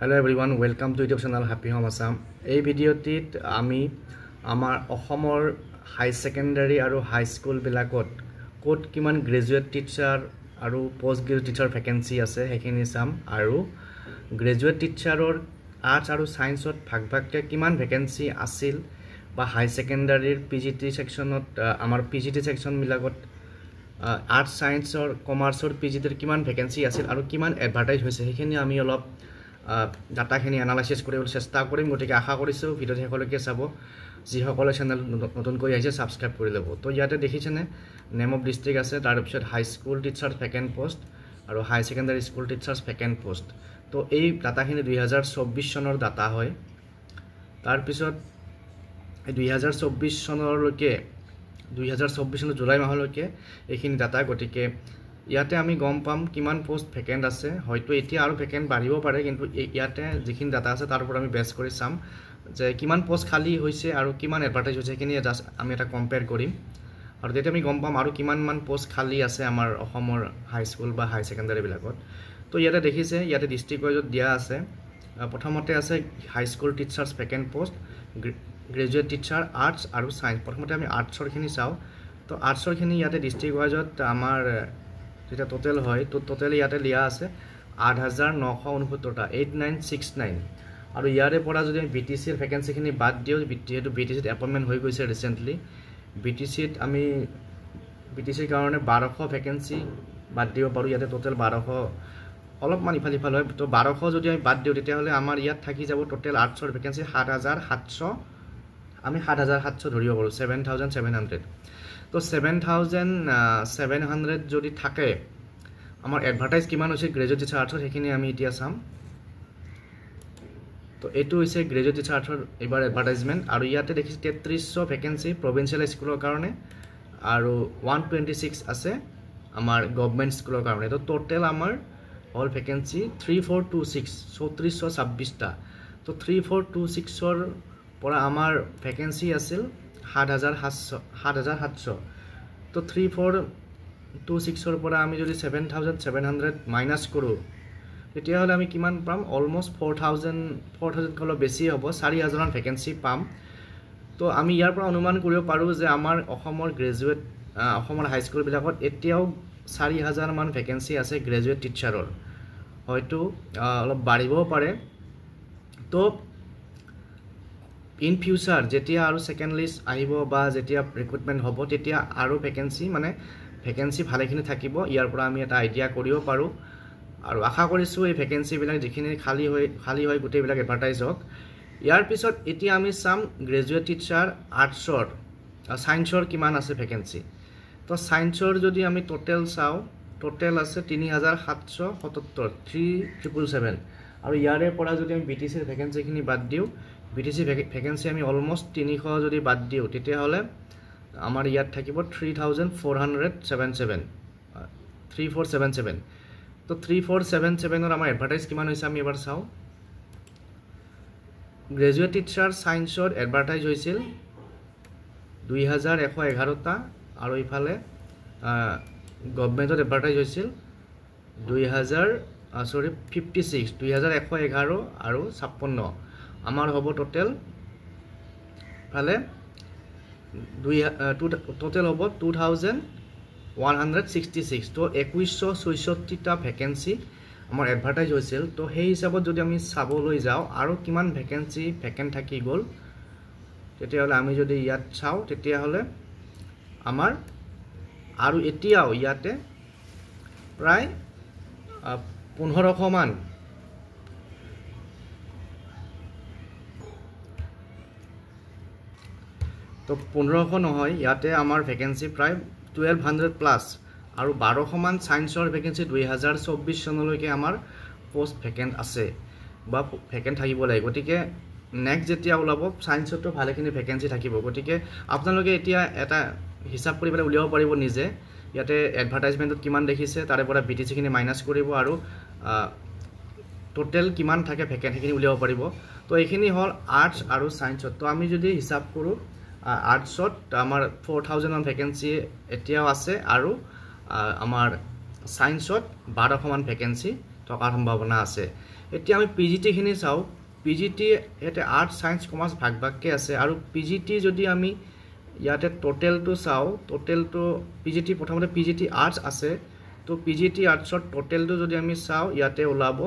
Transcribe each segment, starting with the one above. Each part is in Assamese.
Hello everyone, welcome to YouTube channel Happy Home Assam. এই ভিডিঅ'টিত আমি আমাৰ অসমৰ হাই ছেকেণ্ডাৰী আৰু হাই স্কুলবিলাকত ক'ত কিমান গ্ৰেজুৱেট টিচাৰ আৰু পষ্ট গ্ৰেজুৱেট টিচাৰ ভেকেঞ্চি আছে সেইখিনি চাম, আৰু গ্ৰেজুৱেট টিচাৰৰ আৰ্টছ আৰু ছায়েন্সত ভাগ ভাগকৈ কিমান ভেকেঞ্চি আছিল বা হাই ছেকেণ্ডাৰীৰ পি জি টি ছেকশ্যনত আমাৰ পি জি টি ছেকশ্যনবিলাকত আৰ্টছ ছায়েন্সৰ কমাৰ্চৰ পি জি টিৰ কিমান ভেকেঞ্চি আছিল আৰু কিমান এডভাৰটাইজ হৈছে সেইখিনি আমি অলপ ডাটাখিনি এনালাইচিছ কৰিবলৈ চেষ্টা কৰিম। গতিকে আশা কৰিছোঁ ভিডিঅ'টো শেষলৈকে চাব। যিসকলে চেনেল নতুনকৈ আহিছে ছাবস্ক্ৰাইব কৰি ল'ব। তো ইয়াতে দেখিছেনে নেম অফ ডিষ্ট্ৰিক্ট আছে, তাৰপিছত high school teachers vacant post আৰু high secondary school teachers vacant post. তো এই ডাটাখিনি 2024 চনৰ ডাটা হয়। তাৰপিছত 2024 চনলৈকে 2024 চনৰ জুলাই মাহলৈকে এইখিনি ডাটা। গতিকে ইয়াতে আমি গম পাম কিমান পোষ্ট ভেকেণ্ট আছে। হয়তো এতিয়া আৰু ভেকেণ্ট বাঢ়িব পাৰে, কিন্তু ইয়াতে যিখিনি ডাটা আছে তাৰ ওপৰত আমি বেছ কৰি চাম যে কিমান পোষ্ট খালী হৈছে আৰু কিমান এডভাৰটাইজ হৈছে, সেইখিনি জাষ্ট আমি এটা কম্পেয়াৰ কৰিম আৰু তেতিয়া আমি গম পাম আৰু কিমানমান পোষ্ট খালী আছে আমাৰ অসমৰ হাইস্কুল বা হাই ছেকেণ্ডাৰীবিলাকত। তো ইয়াতে দেখিছে, ইয়াতে ডিষ্ট্ৰিক্ট ৱাইজত দিয়া আছে। প্ৰথমতে আছে high school teachers vacant post, graduate teacher arts আৰু ছায়েন্স। প্ৰথমতে আমি আৰ্টছৰখিনি চাওঁ। তো আৰ্টছৰখিনি ইয়াতে ডিষ্ট্ৰিক্ট ৱাইজত আমাৰ যেতিয়া টোটেল হয়, তো টোটেল ইয়াতে দিয়া আছে 8969টা, 8969। আৰু ইয়াৰে পৰা যদি আমি বি টি চিৰ ভেকেঞ্চিখিনি বাদ দিওঁ, যিহেতু বি টি চিত এপইণ্টমেণ্ট হৈ গৈছে ৰিচেণ্টলি, বি টি চিত আমি বি টি চিৰ কাৰণে 1200 ভেকেঞ্চি বাদ দিব পাৰোঁ। ইয়াতে টোটেল 1200 অলপমান ইফাল সিফাল হয়। তো 1200 যদি আমি বাদ দিওঁ তেতিয়াহ'লে আমাৰ ইয়াত থাকি যাব টোটেল আৰ্টছৰ ভেকেঞ্চি 7700। আমি 7700 ধৰিব পাৰোঁ, 7700। তো 7700 যদি থাকে, আমাৰ এডভাৰটাইজ কিমান হৈছে গ্ৰেজুৱেট টিচাৰ আৰ্টছৰ সেইখিনি আমি এতিয়া চাম। তো এইটো হৈছে গ্ৰেজুৱেট টিচাৰ আৰ্টছৰ এইবাৰ এডভাৰটাইজমেণ্ট, আৰু ইয়াতে দেখিছোঁ 3300 ভেকেঞ্চি প্ৰভিঞ্চিয়েল স্কুলৰ কাৰণে আৰু 126 আছে আমাৰ গভমেণ্ট স্কুলৰ কাৰণে। তো টোটেল আমাৰ অল ভেকেঞ্চি 3426, 3426টা। তো 3426ৰ পৰা আমাৰ ভেকেঞ্চি আছিল 7700, 7700। তো 3426ৰ পৰা আমি যদি 7700 মাইনাছ কৰোঁ তেতিয়াহ'লে আমি কিমান পাম? অলমষ্ট 4000, 4000তকৈ অলপ বেছি হ'ব, 4000মান ভেকেঞ্চি পাম। তো আমি ইয়াৰ পৰা অনুমান কৰিব পাৰোঁ যে আমাৰ অসমৰ গ্ৰেজুৱেট, অসমৰ হাইস্কুলবিলাকত এতিয়াও 4000মান ভেকেঞ্চি আছে গ্ৰেজুৱেট টিচাৰৰ, হয়তো অলপ বাঢ়িবও পাৰে। তো ইন ফিউচাৰ যেতিয়া আৰু ছেকেণ্ড লিষ্ট আহিব বা যেতিয়া ৰিক্ৰুটমেণ্ট হ'ব তেতিয়া আৰু ভেকেঞ্চি মানে ভেকেঞ্চি ভালেখিনি থাকিব। ইয়াৰ পৰা আমি এটা আইডিয়া কৰিব পাৰোঁ আৰু আশা কৰিছোঁ এই ভেকেঞ্চিবিলাক যিখিনি খালী হয় গোটেইবিলাক এডভাৰটাইজ হওক। ইয়াৰ পিছত এতিয়া আমি চাম গ্ৰেজুৱেট টিচাৰ আৰ্টছৰ ছায়েন্সৰ কিমান আছে ভেকেঞ্চি। তো ছায়েন্সৰ যদি আমি টোটেল চাওঁ, টোটেল আছে 3777, 3777। আৰু ইয়াৰে পৰা যদি আমি বি টি চিৰ ভেকেঞ্চিখিনি বাদ দিওঁ, বি টি চি ভেকেঞ্চি আমি অলমষ্ট 300 যদি বাদ দিওঁ তেতিয়াহ'লে আমাৰ ইয়াত থাকিব 3477, 3477। তো 3477ৰ আমাৰ এডভাৰটাইজ কিমান হৈছে আমি এবাৰ চাওঁ। গ্ৰেজুৱেট টিচাৰ ছায়েন্সৰ এডভাৰটাইজ হৈছিল 2111টা আৰু ইফালে গভমেণ্টত এডভাৰটাইজ হৈছিল 56, 2111 আৰু 56। আমাৰ হ'ব টোটেল ইফালে টোটেল হ'ব 2166। তো 2166টা ভেকেঞ্চি আমাৰ এডভাৰটাইজ হৈছিল। তো সেই হিচাপত যদি আমি চাবলৈ যাওঁ আৰু কিমান ভেকেঞ্চি ভেকেণ্ট থাকি গ'ল, তেতিয়াহ'লে আমি যদি ইয়াত চাওঁ তেতিয়াহ'লে আমাৰ আৰু এতিয়াও ইয়াতে প্ৰায় 1500মান, তো 1500 নহয়, ইয়াতে আমাৰ ভেকেঞ্চি প্ৰায় 1200 প্লাছ আৰু 1200মান ছায়েন্সৰ ভেকেঞ্চি 2024 চনলৈকে আমাৰ পষ্ট ভেকেণ্ট আছে বা ভেকেণ্ট থাকিব লাগে। গতিকে নেক্সট যেতিয়া ওলাব ছায়েন্সতো ভালেখিনি ভেকেঞ্চি থাকিব। গতিকে আপোনালোকে এতিয়া এটা হিচাপ কৰি পেলাই উলিয়াব পাৰিব নিজে। ইয়াতে এডভাৰটাইজমেণ্টত কিমান দেখিছে তাৰে পৰা বি টি চিখিনি মাইনাছ কৰিব আৰু টোটেল কিমান থাকে ভেকেণ্ট সেইখিনি উলিয়াব পাৰিব। তো এইখিনি হ'ল আৰ্টছ আৰু ছায়েন্সত। তো আমি যদি হিচাপ কৰোঁ আৰ্টছত আমাৰ 4000মান ভেকেঞ্চি এতিয়াও আছে আৰু আমাৰ ছায়েন্সত 1200মান ভেকেঞ্চি থকাৰ সম্ভাৱনা আছে। এতিয়া আমি পি জি টিখিনি চাওঁ। পি জি টি ইয়াতে আৰ্টছ, ছায়েন্স, কমাৰ্চ ভাগ ভাগকৈ আছে। আৰু পি জি টি যদি আমি ইয়াতে টোটেলটো চাওঁ, টোটেলটো পি জি টি প্ৰথমতে পি জি টি আৰ্টছ আছে। তো পি জি টি আৰ্টছৰ টোটেলটো যদি আমি চাওঁ, ইয়াতে ওলাব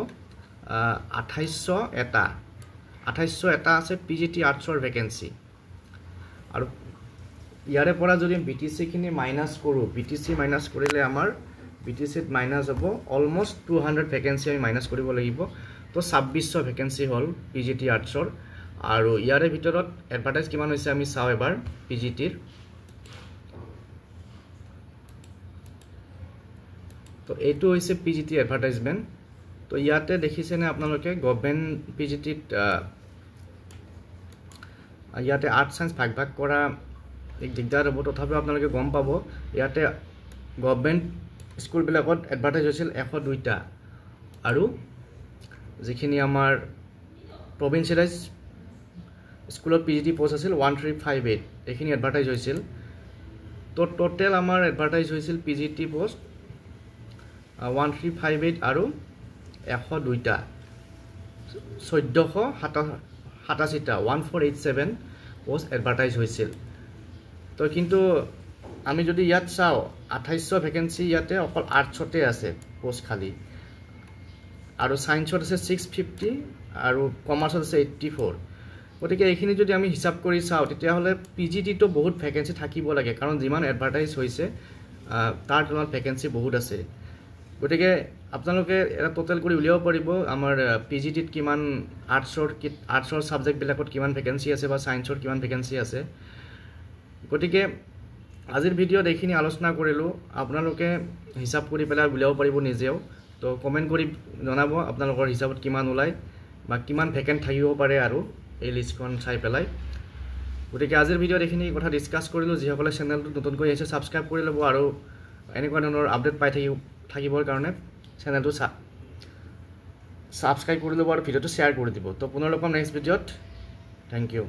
2801, 2801 আছে পি জি টি আৰ্টছৰ ভেকেঞ্চি। আৰু ইয়াৰে পৰা যদি বি টি চিখিনি মাইনাছ কৰোঁ, বি টি চি মাইনাছ কৰিলে আমাৰ বি টি চিত মাইনাছ হ'ব অলমষ্ট 200 ভেকেঞ্চি আমি মাইনাছ কৰিব লাগিব। তো 2600 ভেকেঞ্চি হ'ল পি জি টি আৰ্টছৰ। আৰু ইয়াৰে ভিতৰত এডভাৰটাইজ কিমান হৈছে আমি চাওঁ এবাৰ পি জি টিৰ। তো এইটো হৈছে পি জি টি এডভাৰটাইজমেণ্ট। তো ইয়াতে দেখিছেনে আপোনালোকে গভমেণ্ট পি জি টিত ইয়াতে আৰ্টছ, ছায়েন্স ভাগ ভাগ কৰা দিগদাৰ হ'ব, তথাপিও আপোনালোকে গম পাব ইয়াতে গভমেণ্ট স্কুলবিলাকত এডভাৰটাইজ হৈছিল 102টা, আৰু যিখিনি আমাৰ প্ৰভিঞ্চিয়েলাইজ স্কুলত পি জি টি পষ্ট আছিল 1358, এইখিনি এডভাৰটাইজ হৈছিল। তো টোটেল আমাৰ এডভাৰটাইজ হৈছিল পি জি টি পষ্ট 1358 আৰু 102টা, 1487টা, 1487 পষ্ট এডভাৰটাইজ হৈছিল। তো কিন্তু আমি যদি ইয়াত চাওঁ, 2800 ভেকেঞ্চি ইয়াতে অকল আৰ্টছতে আছে পষ্ট খালী, আৰু ছায়েন্সত আছে 650 আৰু কমাৰ্চত আছে 84। গতিকে এইখিনি যদি আমি হিচাপ কৰি চাওঁ, তেতিয়াহ'লে পি জি টিতো বহুত ভেকেঞ্চি থাকিব লাগে, কাৰণ যিমান এডভাৰটাইজ হৈছে তাৰ তুলনাত ভেকেঞ্চি বহুত আছে। গতিকে আপোনালোকে এটা টোটেল কৰি উলিয়াব পাৰিব আমাৰ পি জি টিত কিমান আৰ্টছৰ ছাবজেক্টবিলাকত কিমান ভেকেঞ্চি আছে বা ছায়েন্সৰ কিমান ভেকেঞ্চি আছে। গতিকে আজিৰ ভিডিঅ'ত এইখিনি আলোচনা কৰিলোঁ, আপোনালোকে হিচাপ কৰি পেলাই উলিয়াব পাৰিব নিজেও। তো কমেণ্ট কৰি জনাব আপোনালোকৰ হিচাপত কিমান ওলায় বা কিমান ভেকেণ্ট থাকিব পাৰে আৰু এই লিষ্টখন চাই পেলাই। গতিকে আজিৰ ভিডিঅ'ত এইখিনি কথা ডিছকাছ কৰিলোঁ। যিসকলে চেনেলটো নতুনকৈ আহিছে ছাবস্ক্ৰাইব কৰি ল'ব, আৰু এনেকুৱা ধৰণৰ আপডেট পাই থাকিবৰ কাৰণে চেনেলটো ছাবস্ক্ৰাইব কৰি ল'ব আৰু ভিডিঅ'টো শ্বেয়াৰ কৰি দিব। তো পুনৰ লগ পাম নেক্সট ভিডিঅ'ত। Thank you.